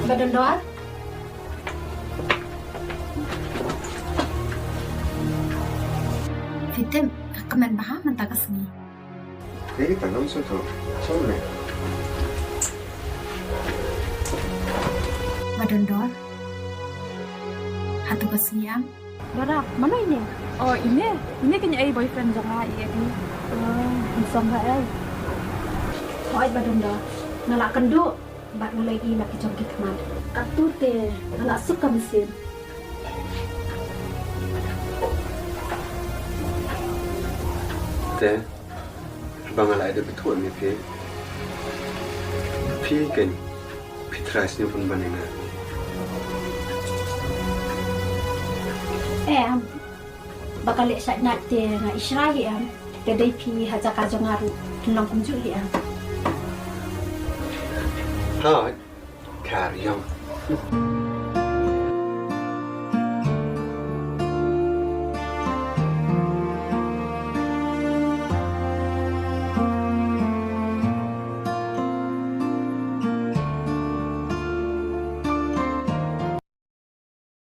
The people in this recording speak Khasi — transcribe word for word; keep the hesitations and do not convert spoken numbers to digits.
Ba Dondor. Phi tip, ka kmen bha mynta ka sngi. Hei, ka ngam sngewthuh. Sngewthuh. Ba Dondor. Hato ka sngi am? Bara, mano ine? Oh, ine. Ine kane ai boyfriend jong nga, i Eddie. Oh, handsome bha ei. Hooid Ba Dondor. Nga la kynduh bad nga la ïohi na ki jong ki khmat. Katto te nga la suk ka mynsiem. Te ba nga la ai da bthuh ïa phi. Phi kan, phi trai sniew pynban ïa nga. Em, ba ka leh shait nat te nga i shrai hi em. Te dei phi ha jaka jong nga ruh phin long kumjuh hi em. Hooid, carry on.